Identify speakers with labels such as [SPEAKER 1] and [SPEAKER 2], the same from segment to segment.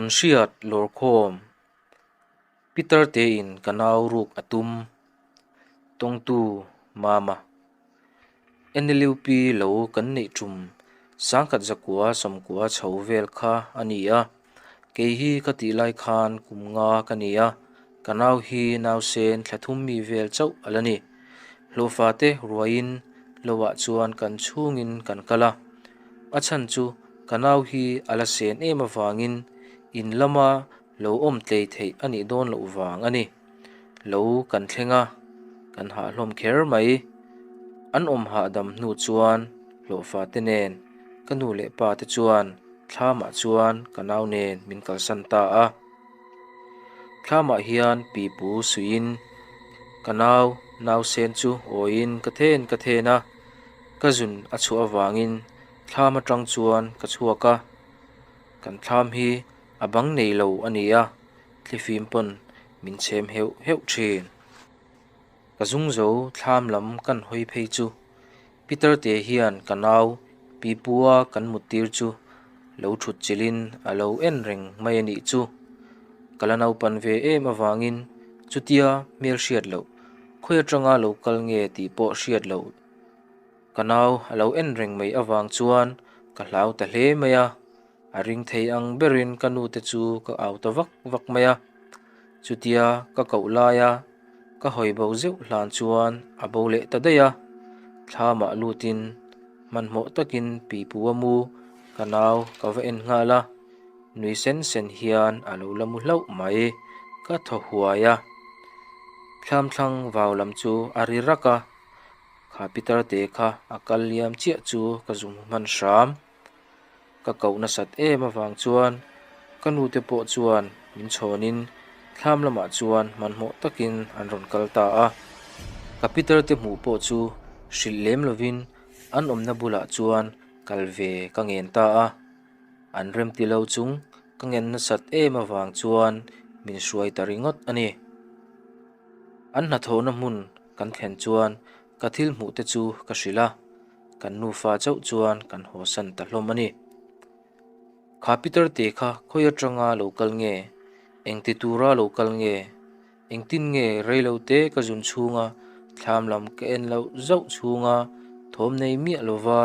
[SPEAKER 1] Tawnhriat lawrkhawm Peter tein ka nau ruk a tum. Tawngtu Mama. NLUP lo kan neih tum 1990 chho vel kha a ni a, kei hi ka tih lai khan kum nga ka ni a, ka nau hi nausen thla thum mi vel chauh a la ni. Hlawhfa te ruaiin lo ah chuan kan chhungin kan kal a, a chhan chu ka nau hi a la sen em avangin in lama lo awm tlei theih a nih dawn loh vang a ni. Lo kan thleng a, kan hah hlawm kher mai. An awm hahdam hnu chuan hlawhfa te nen ka nu leh pa te chuan thlamah chuan ka nau nen min kalsan ta a. Thlamah hian pipu suiin ka nau nausen chu awiin ka then ka then a, ka zun a chhuah avangin thlam atang chuan ka chhuak a. Kan thlam hi a bang nei lo a ni a, thlifim pawn min chhem heuh heuh thin. Ka zung zo thlam lam kan hawi phei chu Peter te hian ka nau Pipua kan mut tir chu lo thut chilhin a lo en reng mai a nih chu. Ka la naupan ve em avangin chutia hmel hriat loh khawi atanga lo kal nge tih pawh hriat loh ka nau a lo en reng mai avang chuan ka hlau ta hle mai a. A ring thei ang berin ka nute chu ka au ta vak vak mai a, chutia ka koh laia ka hawi bo zeuh hlan chuan a bo leh ta daih a, thlamah lutin hmanhmawh takin pipu a mu ka nau ka va en nghal a, nui sen sen hian a lo la mu hlauh mai, ka thaw huai a, thlamthlang vau lam chu a ri rak a, kha pitar te kha a kal liam chiah chu ka zum hman hram. Ka koh nasat em avang chuan ka nute pawh chuan min chhawnin thlam lamah chuan hmanhmawh takin an rawn kal ta a. Ka Peter te hmuh pawh chu hrilh lem lovin an awmna bulah chuan kal ve ka ngen ta a. An remti lo chung ka ngen nasat em avang chuan min hruai ta ringawt a ni. An hnathawhna hmun kan thlen chuan ka thil hmuh te chu ka hrilh a. Kan nufa chauh chuan kan haw san ta hlawm a ni. Kha Peter te kha khawi atanga lo kal nge? Engti tura lo kal nge? Engtin nge reilo te ka zun chhunga thlam lam ka en loh zauh chhunga thawm nei miah lova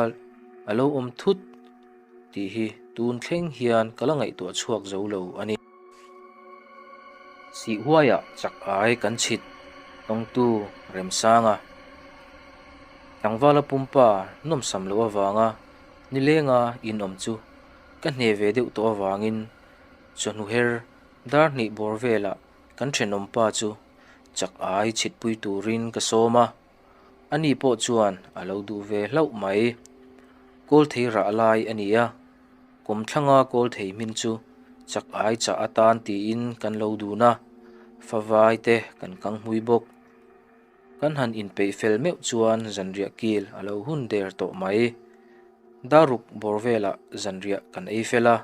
[SPEAKER 1] a lo awm thut tih hi tun thleng hian ka la ngaihtuah chhuak zo lo a ni. Sihhuaiah chak ai kan chhit tawngtu Remsanga. Tlangvala pumpa nawmsam loh avanga nilenga inawm chu ka hne ve deuh tawh avangin chawhnu her dar hnih bawr velah kan thenawmpa chu chak ai chhitpui turin ka sawm a, ani pawh chuan a lo duh ve hlauh mai. Kawlthei rah lai a ni a, kawmthlanga kawlthei hmin chu chak ai chah atan tiin kan lo dun a, favai te kan kanghmui bawk. Kan han inpeih fel meuh chuan zanriah kil a lo hun der tawh mai. Daruk bawr velah zanriah kan ei fel a,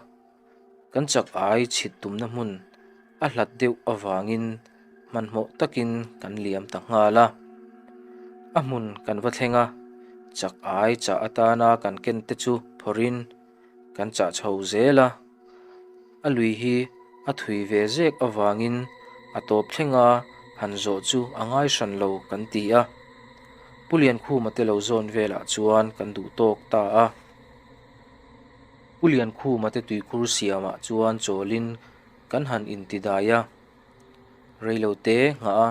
[SPEAKER 1] kan chak ai chhit tumna hmun a hlat deuh avangin hmanhmawh takin kan liam ta nghal a. A hmun kan va thleng a, chak ai chah atana kan ken te chu phawrhin kan chah chho zel a. A lui hi a thui ve zek avangin a tawp thlenga han zawh chu a ngai hran lo kan ti a. Pu Liankhuma te lo zawn velah chuan kan duh tawk ta a. Pu Liankhuma te tuikhur siamah chuan chawlin kan han intidai a. Reilote nghah a,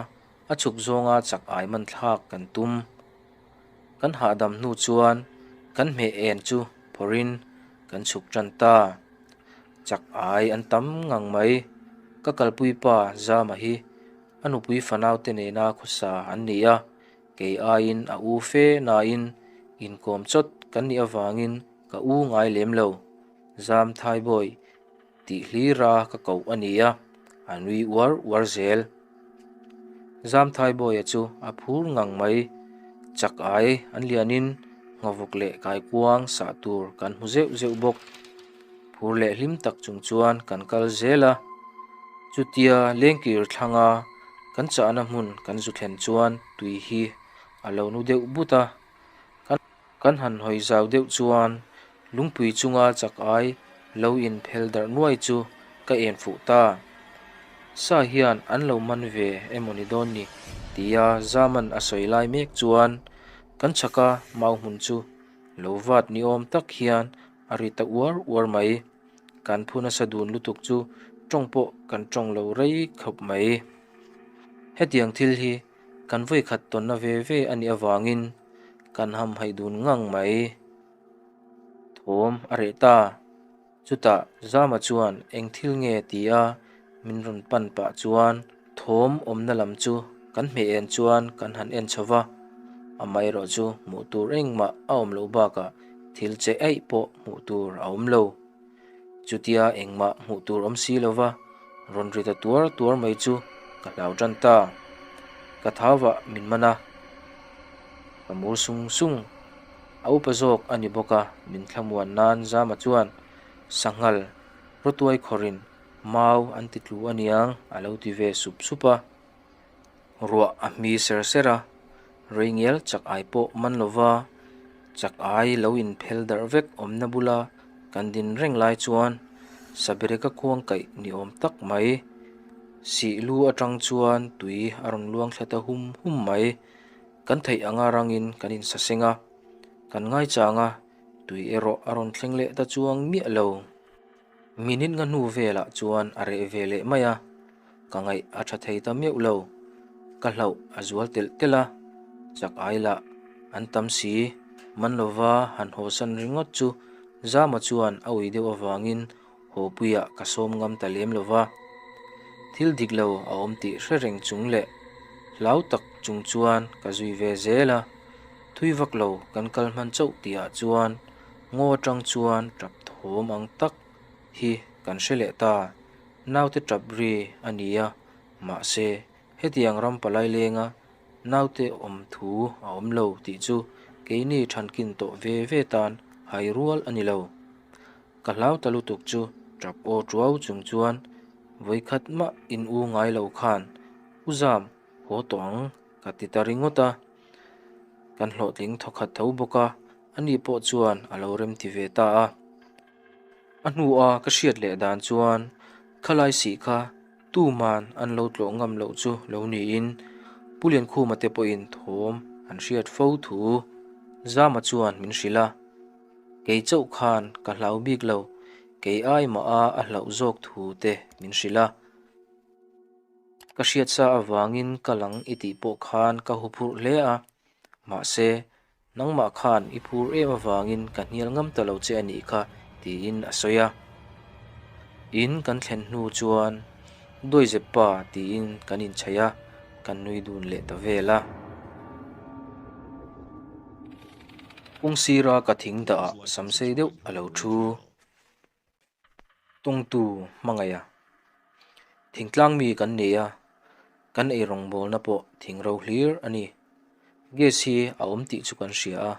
[SPEAKER 1] a chhuk zawnga chak ai man thlak kan tum. Kan hahdam hnu chuan kan hmeh en chu phawrhin kan chhuk tan ta. Chak ai an tam ngang mai. Ka kalpui pa Zama hi a nupui fanau te nena khawsa an ni a, kei aiin a u fe nain inkawm chawt kan nih avangin ka u ngai lem lo. Zam Thaibawi Tih hlira ka koh a ni a, a nui uar uar zel. Zamthaibawia chu a phur ngang mai. Chak ai an lianin nghavuk leh kaikuang sah tur kan hmu zeuh zeuh bawk. Phur leh hlim tak chung chuan kan kal zel a. Chutia lengkir thlanga kan chahna hmun kan zu thlen chuan tui hi a lo nu deuh but a. Kan han hawi zau deuh chuan lungpui chunga chak ai lo in phel darh nuai chu ka en fuh ta. Sa hian an lo man ve emaw ni dawn ni tia Zaman a sawi lai mek chuan kan chhaka mau hmun chu lo vat ni awm tak hian a ri ta uar uar mai. Kan phu nasa dun lutuk chu tawng pawh kan tawng lo rei khawp mai. Hetiang thil hi kan vawikhat tawnna ve ve a nih avangin kan hamhaih dun ngang mai. Thawm a reh ta. Chutah Zama chuan eng thil nge ti a min rawn pan pah chuan thawm awmna lam chu kan hmeh en chuan kan han en chho va, amaherawh chu hmuh tur engmah a awm loh bakah thil che eih pawh hmuh tur a awm lo. Chutia engmah hmuh tur awm si lova rawn ri ta tuar tuar mai chu ka hlau tan ta. Ka thauvah min man a, ka mur sung sung. A upa zawk a ni bawk a, min thlamuan nan Zama chuan sanghal rawtuai khawrin mau an ti tlu aniang a lo ti ve sup sup a. Ruah a hmi ser ser a, rei ngial chak ai pawh man lova chak ai lo inphel darh vek awmna bula kan din reng lai chuan Sabereka khuang kaih ni awm tak mai sih lu atang chuan tui a rawn luang thla ta hum hum mai. Kan theih anga rangin kan insaseng a, kan ngaichang a, tui erawh a rawn thleng leh ta chuang miah lo. Minute nga hnu velah chuan a reh ve leh mai a, ka ngaih a tha thei ta meuh lo. Ka hlauh a zual telh telh a, chak ai lah an tam si, man lova han hawsan ringawt chu Zama chuan a ui deuh avangin Hawpuiah ka sawm ngam ta lem lo va, thil dik lo a awm tih hre reng chung leh hlau tak chung chuan ka zui ve zel a, thui vak lo kan kal hman chauh tihah chuan ngaw atang chuan tap thawm ang tak hi kan hre leh ta, naute tap ri a ni a, mahse hetiang ram palai lenga naute awm thu a awm lo tih chu keini thankin tawh ve ve tan hai rual a ni lo. Ka hlau ta lutuk chu tap aw tuau chung chuan vawikhat mah in u ngai lo khan u zam haw tawh ang ka ti ta ringawt a. Kan hlawhtling thawkhat tho bawk a, ani pawh chuan a lo rem ti ve ta a. A hnua ka hriat leh dan chuan khalai sih kha tuman an lo tlawh ngam loh chu lo niin Pu Liankhuma te pawhin thawm an hriat fo thu Zama chuan min hrilh a. Kei chauh khan ka hlau bik lo, kei ai mah a a hlauh zawk thu te min hrilh a. Ka hriat sa avangin ka lang i tih pawh khan ka hu phurh hle a, mahse nangmah khan i phur em avangin ka hnial ngam ta lo che a nih kha tiin a sawi a. In kan thlen hnu chuan Dawizep pa tiin kan inchhaih a, kan nui dun leh ta vel a. Kawng sira ka thing dah ah sam sei deuh a lo thu. Tawngtu hmangaih a. Thingtlang mi kan nei a, kan ei rawngbawlna pawh thing ro hlir a ni. Gas hi a awm tih chu kan hria a,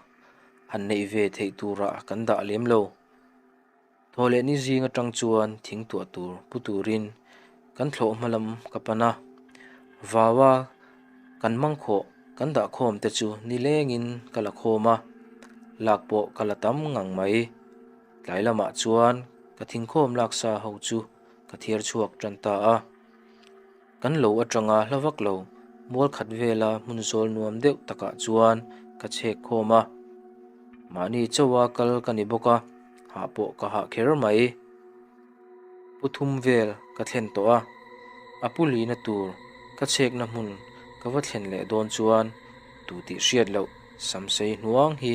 [SPEAKER 1] han neih ve theih turah kan dah lem lo. Thaw leh ni zing atang chuan thing tuah tur pu turin kan thlawh hma lam ka pan a, vaua kan mangkhawh kan dah khawm te chu nilengin ka la khawm a, lak pawh ka la tam ngang mai. Tlai lamah chuan ka thingkhawm laksa ho chu ka thiar chhuak tan ta a. Kan lo atanga hla vak lo, mual khat vela hmun zawl nuam deuh takah chuan ka chhek khawm a. Mahni chauha kal ka ni bawk a, hah pawh ka hah kher mai. Pu thum vel ka thlen tawh a, a pu lina tur ka chhekna hmun ka va thlen leh dawn chuan tu tih hriat loh samsei hnuang hi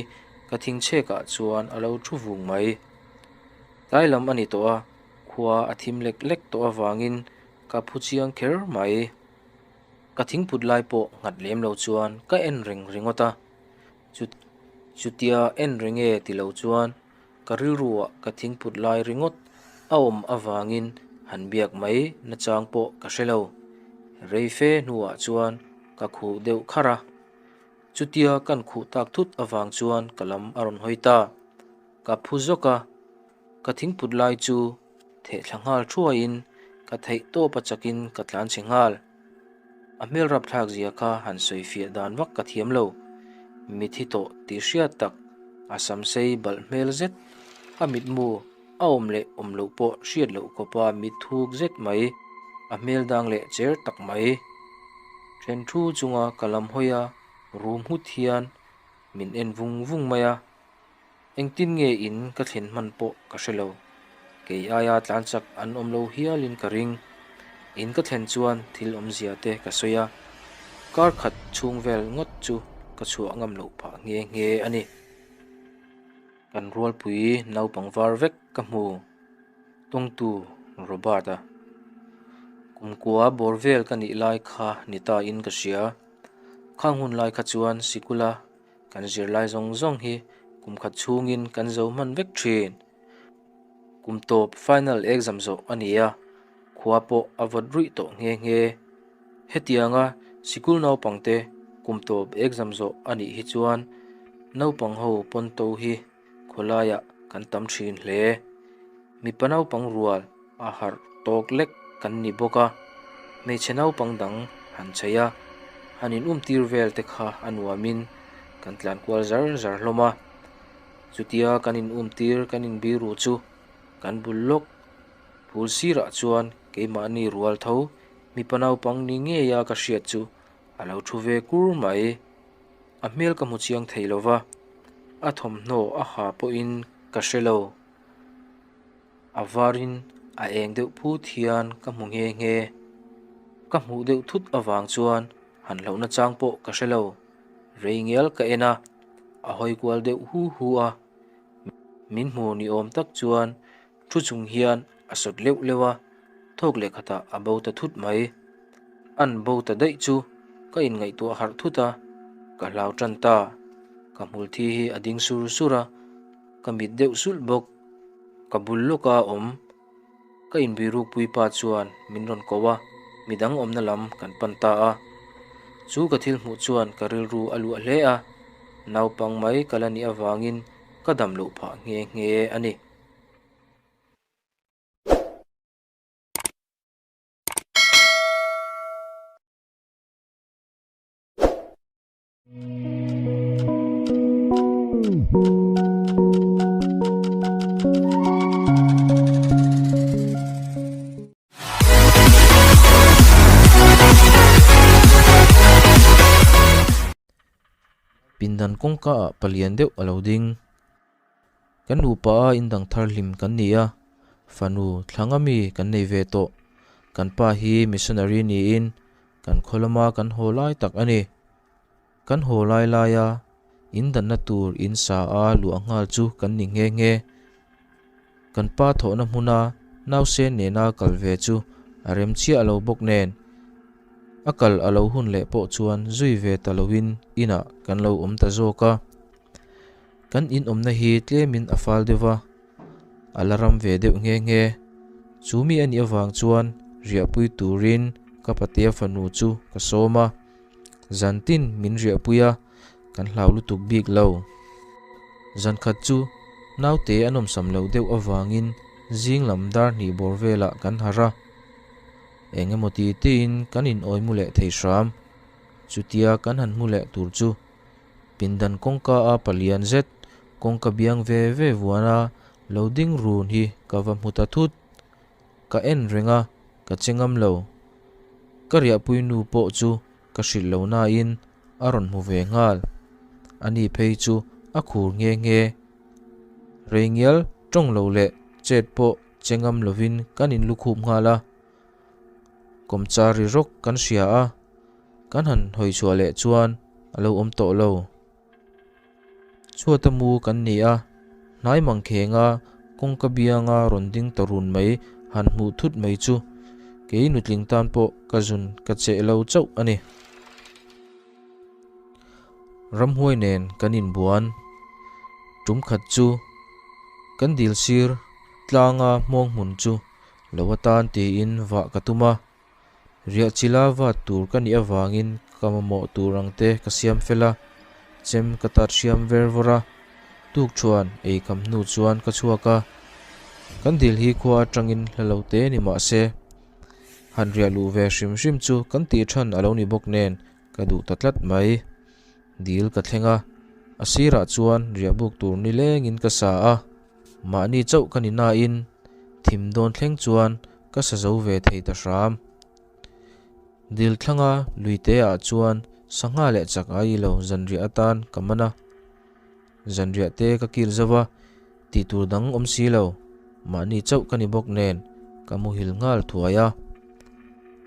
[SPEAKER 1] ka thingchhekah chuan a lo thu vung mai. Tlai lam a ni tawh a, khua a thim lek lek tawh avangin Ka phu chiang kher mai. Ka thingput lai pawh nghat lem lo chuan ka en reng ringawt a. Chutia en reng e ti lo chuan ka rilruah ka thingput lai ringawt a awm avangin han biak mai nachang pawh ka hre lo. Rei fe hnuah chuan ka khuh deuh kharh a. Chutia kan khuh tak thut avang chuan ka lam a rawn hawi ta. Ka phu zawk a, ka thingput lai chu Theh thla nghal thuaiin ka theih tawp a chakin ka tlan chhe nghal. A hmel rapthlak zia kha han sawi fiah dan vak ka thiam lo. Mithi tawh tih hriat tak, a sam sei balh hmel zet, a mitmu A awm leh awm loh pawh hriat loh khawpa mit thuk zet mai, a hmel dang leh cher tak mai. Then thu chunga ka lam hawi a, rum nghut hian min en vung vung mai a. Engtin nge in ka thlen hman pawh ka hre lo. Kei aia tlan chak an awm lo hialin ka ring. In ka thlen chuan thil awmzia te ka sawi a, kar khat chhung vel ngawt chu ka chhuah ngam loh phah nghe nghe a ni. Kan rualpui naupang var vek ka hmu. Tawngtu Robert-a. Kumkua bawr vel ka nih lai kha ni ta in ka hria. Khang hun lai kha chuan sikula Kan zirlai zawng zawng hi kum khat chhungin kan zo hman vek thin. Kum tawp final exam zawh a ni a, khua pawh a vawt ruih tawh nghe nghe. Hetianga sikul naupangte kum tawp exam zawh a nih hi chuan naupang ho pawnto hi khawlaiah kan tam thin hle. Mipa naupang rual a harh tawk lek kan ni bawk a, hmeichhe naupang dang han chei a, han in um tir vel te kha a nuamin kan tlan kual zar zar hlawm a. Chutia kan in um tir kan in biru chu kan bul lawk phul sirah chuan keimahni rual tho mipa naupang ni ngeia ka hriat chu a lo thu ve kur mai. A hmel ka hmu chiang thei lo va, a thawmhnaw a ha pawhin ka hre lo. A varin a eng deuh phut hian ka hmu nghe nghe. Ka hmuh deuh thut avang chuan han hlauhna chang pawh ka hre lo. Rei ngial ka en a, a hawi kual deuh hu hu a. Min hmu ni awm tak chuan thu chung hian a sawt leuh leuh a, thawk leh khatah a bo ta thut mai. An bo ta daih chu ka inngaihtuah harh thut a, ka hlau tan ta. Ka hmul thi hi a ding sur sur a. Ka mit deuh sulh bawk. Ka bul lawka awm. Ka inbirukpui pa chuan min rawn ko a, midang awmna lam kan pan ta a. Chu ka thil hmuh chuan ka rilru a luah hle a, naupang mai ka la nih avangin ka dam loh phah nghe nghe a ni. Pindan kawngka ah palian deuh a lo ding. Kan nupa a indang thar hlim kan ni a, fanu thlanga mi kan nei ve tawh. Kan pa hi missionary niin kan khaw lama kan haw lai tak a ni. Kan haw lai laia indanna tur in sa a luah nghal chu kan ni nghe nghe. Kan pa thawhna hmuna nausen nena kal ve chu a rem chiah lo bawk nen, a kal a lo hun leh pawh chuan zui ve ta loin inah kan lo awm ta zawk a. Kan inawmna hi tlemin a fal deuh va, a la ram ve deuh nghe nghe. Chu mi a nih avang chuan riahpui turin ka patea fanu chu ka sawm a, zantin min riahpui a, kan hlau lutuk bik lo. Zankhat chu naute a nawmsam loh deuh avangin zing lam dar hnih bawr velah kan harh a, eng emaw ti tiin kan inawi mu leh thei hram. Chutia kan han hmu leh tur chu Pindan kawngka a palian zet kawngka biang ve ve vuana lo ding run hi ka va hmu ta thut. Ka en reng a, ka che ngam lo. Ka riahpui nu pawh chu ka hrilh lo nain a rawn hmu ve nghal. Ani phei chu a khur nghe nghe. Rei ngial tawng lo leh chet pawh che ngam lovin kan inlukhup nghal a. Kawmchar ri rawk kan hria a, kan han hawi chhuah leh chuan a lo awm tawh lo. Chhuata mu kan ni a, hnai mangkhenga kawngka bianga rawn ding ta run mai han hmuh thut mai chu kei nutling tan pawh ka zun ka cheh lo chauh a ni. Ramhuai nen kan inbuan tum khat chu kan dil sir tlanga hmawng hmun chu Lo atan tiin vah ka tum a, riah chila vat tur ka nih avangin ka mamawh tur ang te ka siam fel a, chem ka tat hriam ver vawr a, tukṭhuan ei kham hnu chuan ka chhuak a, kan dil hi khua atangin hla lo te ni mah se, han riah luh ve hrim hrim chu kan tih than a lo ni bawk nen ka duh ta tlat mai. Dil ka thleng a, a sirah chuan riah buk tur nilengin ka sa a. Mahni chauh ka ni nain thim dawn thleng chuan ka sa zo ve thei ta hram. Dil thlanga luite ah chuan sangha leh chak ai lo zanriah atan ka man a. Zanriah te ka kil zo va, tih tur dang awm si lo, mahni chauh ka ni bawk nen ka muhil nghal thuai a.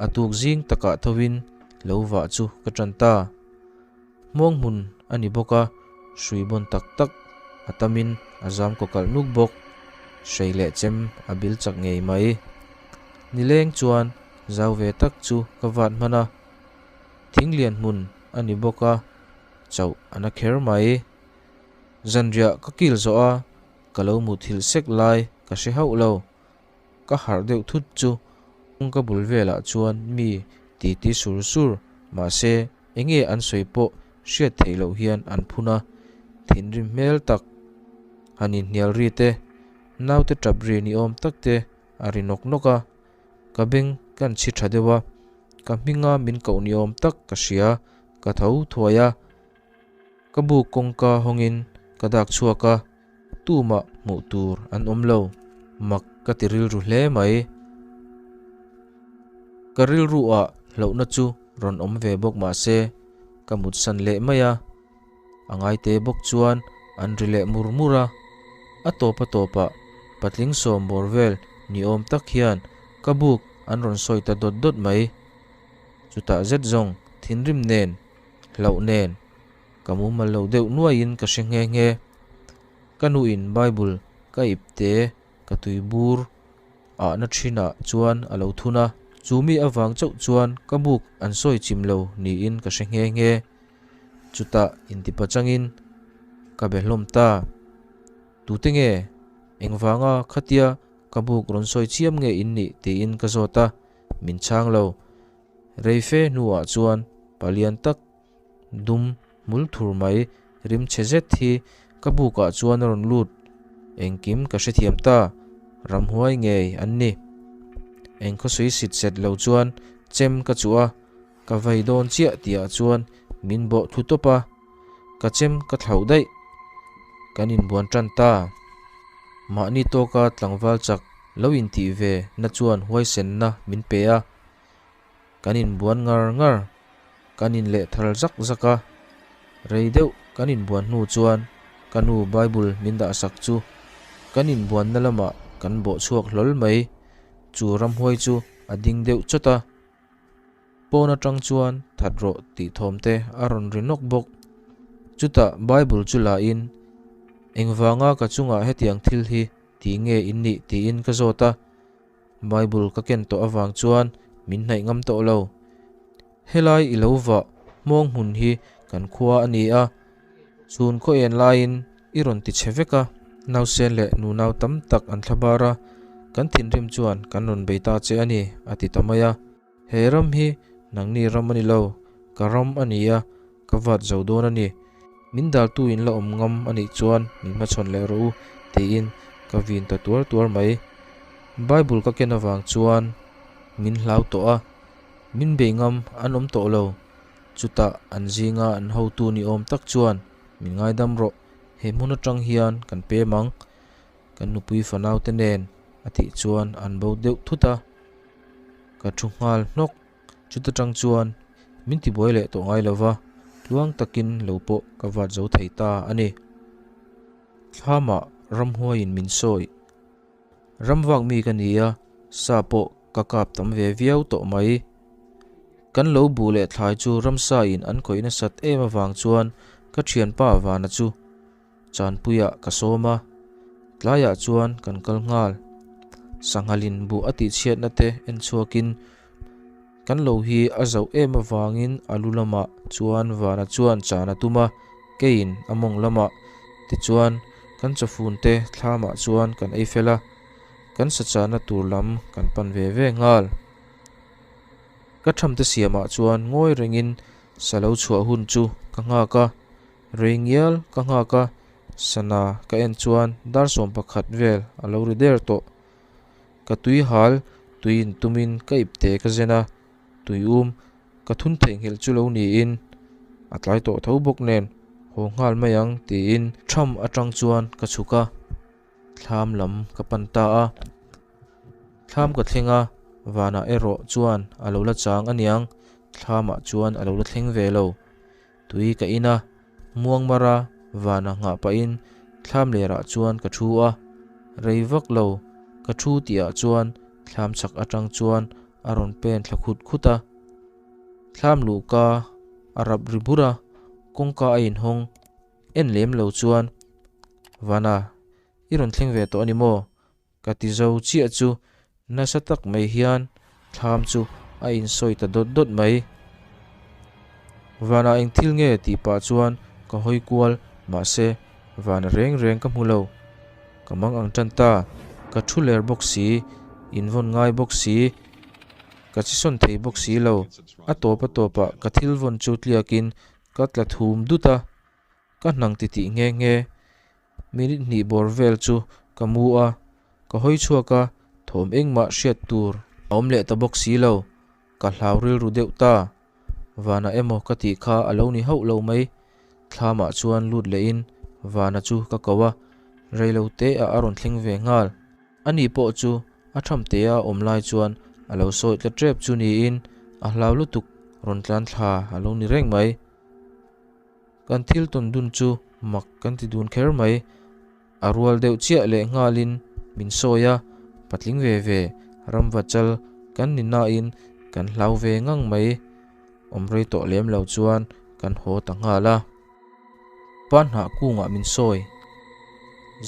[SPEAKER 1] A tuk zing takah thovin lo vah chu ka tan ta. Hmawng hmun a ni bawk a, hrui bawn tak tak a tamin a zam kaw kalh nuk bawk. Hrei leh chem a bil chak ngei mai. Nileng chuan zau ve tak chu ka vat hman a, thinglian hmun a ni bawk a, chauh a na kher mai. Zanriah ka kil zawh a, ka lo muthilh sek lai ka hre hauh lo. Ka harh deuh thut chu ka bul velah chuan mi titi sur sur mahse enge an sawi pawh hriat theih loh hian an phun a, thinrim hmel tak han inhnial ri te, naute tap ri ni awm tak te a ri nawk nawk a, ka beng kan chhi tha deuh a, ka hminga min koh ni awm tak ka hria, ka tho thuai a. Ka buk kawngka hawngin ka dak chhuak a, tumah hmuh tur an awm lo. Mak ka ti rilru hle mai. Ka rilru ah hlauhna chu rawn awm ve bawk mah se, ka mutsan leh mai a. A ngaite bawk chuan an ri leh mur mur a. A tawp a tawpah patling sawm bawr vel ni awm tak hian ka buk an rawn sawi ta dawt dawt mai. Chutah zet zawng thinrim nen Hlauh nen, ka mumal lo deuh nuaiin ka hre nghe nghe. Ka nuin Bible ka ipte ka tui bur ahna thinah chuan a lo thun a, chu mi avang chauh chuan ka buk an sawi chim lo niin ka hre nghe nghe. Chutah intipa changin ka be hlawm ta. Tute nge? Engvanga khatia ka buk rawn sawi chiam nge in nih tiin ka zawt a, min chhang lo. Reife hnuah chuan palian tak dum hmul thur mai rim chhe zet hi ka bukah chuan a rawn lut. Engkim ka hrethiam ta, ramhuai ngei an ni. Eng khawsui sit set lo chuan chem ka chuh a, ka vei dawn chiah tihah chuan min bawh thlu tawp a, ka chem ka thlauh daih. Kan inbuan tan ta. Mahni tawka tlangval chak lo intih ve na chuan huaisenna min pe a. Kan inbuan ngar ngar, kan inleh thar zak zak a. Rei deuh kan inbuan hnu chuan ka nu Bible min dahsak chu kan inbuanna lamah kan bawh chhuak hlawl mai. Chu ramhuai chu a ding deuh chawt a. Pawn atang chuan that rawh tih thawm te a rawn ri nawk bawk. Chutah Bible chu la in, Engvanga ka chungah hetiang thil hi ti nge in nih tiin ka zawt a. Bible ka ken tawh avang chuan min hnaih ngam tawh lo. Helai i lo vah hmawng hmun hi kan khua a ni a, chhun khaw en laiin i rawn ti chhe vek a. Nausen leh nunau tam tak an thla bar a, kan thinrim chuan kan rawn bei ta che a ni, a ti ta mai a. He ram hi nangni ram a ni lo, ka ram a ni a, ka vat zo dawn a ni. Min daltu in la awm ngam a nih chuan min hmachhawn leh rawh u, tiin ka vin ta tuar tuar mai. Bible ka ken avang chuan min hlau tawh a, min bei ngam an awm tawh lo. Chutah an zinga an hotu ni awm tak chuan min ngaidam rawh, he hmun atang hian kan pem ang, kan nupui fanaute nen a tih chuan an bo deuh thut a. Ka thu nghal hnawk. Chuta tang chuan min tibuai leh tawh ngai lova, tluang takin lo pawh ka vat zo thei ta a ni. Thlamah ramhuaiin min sawi. Ramvak mi ka ni a, sa pawh ka kap tam ve viau tawh mai. Kan lo buh leh thlai chu ramsa in an khawih nasat em avang chuan ka thianpa Vana chu Chanpuiah ka sawm a, tlaiah chuan kan kal nghal. Sanghalin buh a tihchhiatna te en chhuakin kan lo hi a zauh em avangin a lu lamah chuan Vana chuan chan a tum a, keiin a mawng lamah. Tichuan, kan chawfun te thlamah chuan kan ei fel a, kan sachahna tur lam kan pan ve ve nghal. Ka thamte siamah chuan ngawi rengin sa lo chhuah hun chu ka nghak a. Rei ngial ka nghak a, sana ka en chuan dar 11 vel a lo ri der tawh. Ka tui hal tui in tumin ka ipte ka zen a, tui um ka thun theihnghilh chu lo niin a tlai tawh tho bawk nen haw nghal mai ang tiin tham atang chuan ka chhuk a. Thlam lam ka pan ta a. Thlam ka thleng a, vanah erawh chuan a lo la chang aniang, thlamah chuan a lo la thleng ve lo. Tui ka in a, muang mara vana nghah pahin thlam lerah chuan ka thu a. Rei vak lo ka thu tihah chuan thlam chhak atang chuan a rawn pen thla khut khut a. Thlam luhka a rap ri bur a, kawngka a inhawng en lem lo chuan, Vana, i rawn thleng ve tawh a ni maw? Ka ti zo chiah chu nasa tak mai hian thlam chu a insawi ta dawt dawt mai. Vanah eng thil nge tih pah chuan ka hawi kual mahse vana reng reng ka hmu lo. Ka mang ang tan ta, ka thu ler bawk si, invawn ngai bawk si, ka chisawn thei bawk si lo. A tawp a tawpah ka thil vawn chu tliakin ka tla thum dut a, Ka hnang titih nghe nghe. Minute hnih bawr vel chu ka mu a, ka hawi chhuak a, thawm engmah hriat tur a awm leh ta bawk si lo. Ka hlau rilru deuh ta. Vana emaw ka tih kha a lo ni hauh lo mai. Thlamah chuan lut lehin Vana chu ka ko a, reilo te ah a rawn thleng ve nghal. Ani pawh chu a tham te a awm lai chuan a lo sawi tla tep chu niin a hlau lutuk rawn tlan thla a lo ni reng mai. Kan thil tawn dun chu mak kan ti dun kher mai. A rual deuh chiah leh nghalin min sawi a, patling ve ve, ramva chal kan ni nain kan hlau ve ngang mai. Awm rei tawh lem lo chuan kan haw ta nghal a. Pa hnah kungah min sawi.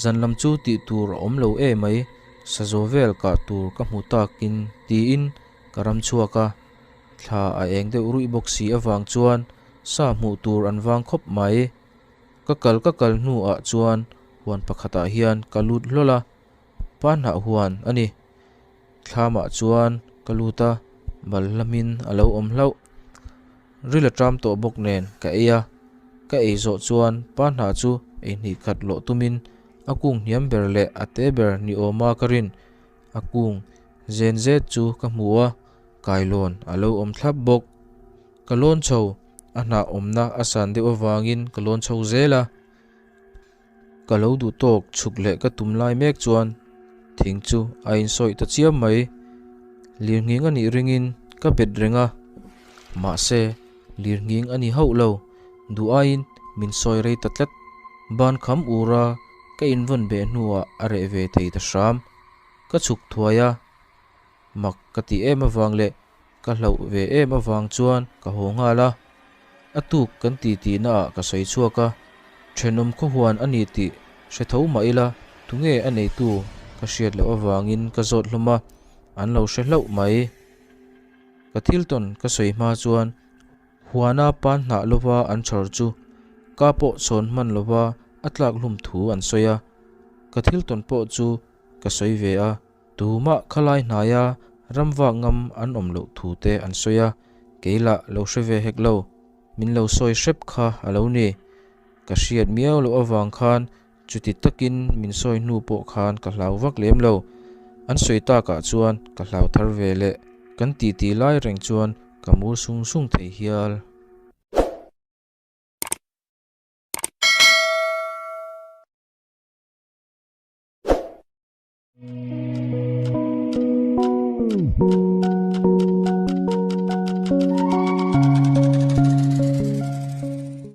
[SPEAKER 1] Zan lam chu tih tur a awm lo e mai, sazaw vel kah tur ka hmu takin tiin ka ram chhuak a. Thla a eng deuh ruih bawk si avang chuan Sa hmuh tur an vang khawp mai. Ka kal ka kal hnu ah chuan huan pakhat ah hian ka lut hlawl a, pa hnah huan a ni. Thlam ah chuan ka lut a, bal hlamin a lo awm hlauh. Ril a ṭam tawh bawk nen ka ei a, ka ei zawh chuan pa hnah chu ei hnih khat lawh tumin a kung hniam ber leh a te ber ni awma ka rin a kung zen zet chu ka hmu a, kailawn a lo awm thlap bawk. Ka lawn chho, a hnah awmna a san deuh avangin ka lawn chho zel a. Ka lo duh tawk chhuk leh ka tum lai mek chuan thing chu a insawi ta chiam mai. Lirnghing a nih ringin ka bet reng a, mahse lirnghing a ni hauh lo, duh aiin min sawi rei ta tlat. Ban kham ura ka invawn beh hnuah a reh ve thei ta hram. Ka chhuk thuai a, Mak ka tih em avang leh ka hlauh ve em avang chuan ka haw nghal a, a tuk kan ti tihna ah ka sawi chhuak a, thenawm khawhuan a ni tih hre tho mah ila tunge a neitu ka hriat loh avangin ka zawt hlawm a, an lo hre hlauh mai. Ka thil tawn ka sawi hma chuan huana pan hnah lova an chhawr chu ka pawh chhawn hman lova a tlak hlum thu an sawi a, ka thil tawn pawh chu ka sawi ve a. Tumah khalai hnaia ramvak ngam an awm loh thu te an sawi a, kei lah lo hre ve hek lo, min lo sawi hrep kha a lo ni. Ka hriat miau loh avang khan chuti takin min sawi hnu pawh khan ka hlau vak lem lo. An sawi takah chuan ka hlau thar ve leh kan titi lai reng chuan ka mur sung sung thei hial.